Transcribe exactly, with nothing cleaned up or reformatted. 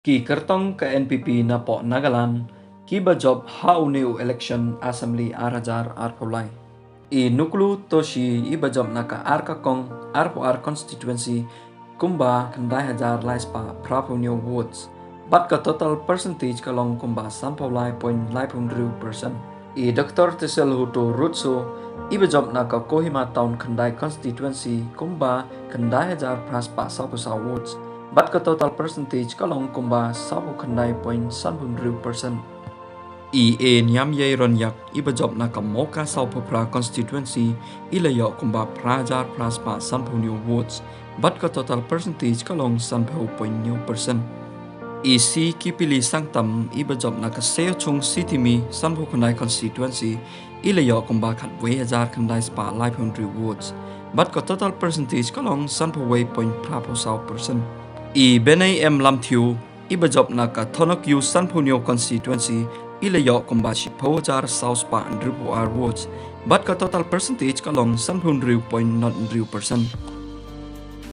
Ki kyrtong ka N P P napoh Nagaland kiba jop ha une u election assembly ar hajar arphew lai. I Nuklu Toshi iba jop na ka Arkakong arphew ar constituency kumba khyndai hajar lai spah phraphew hynñiew votes. Bad ka total percentage ka long kumba sanphew lai point laiphew hynriew percent. I Doctor Teselhuto Rutso iba jop na ka Kohima Town khyndai constituency kumba khyndai hajar phra spah sawphew saw votes. Bad ka total percentage ka long kumba sawphew khyndai point sanphew hynriew percent. I A Niamyei Roniak iba jop na ka Mawka sawphew phra constituency i la ïoh kumba phra hajar phra spah sanphew hynñiew votes. Bad ka total percentage ka long sanphew point hynñiew percent. I C Kipili Sangtam iba jop na ka Seo Chung Sitimi sanphew khyndai constituency i la ïoh kumba khatwei hajar khyndai spah laiphew hynriew votes. Bad ka total percentage ka long sanphew wei point phraphew saw percent. I Benei M Lamthew iba jop na ka Thonokyu sanphew hynñiew constituency i la ïoh kumba shiphew hajar saw spah hynriewphew ar votes. Bad ka total percentage ka long sanphew hynriew point nought hynriew percent.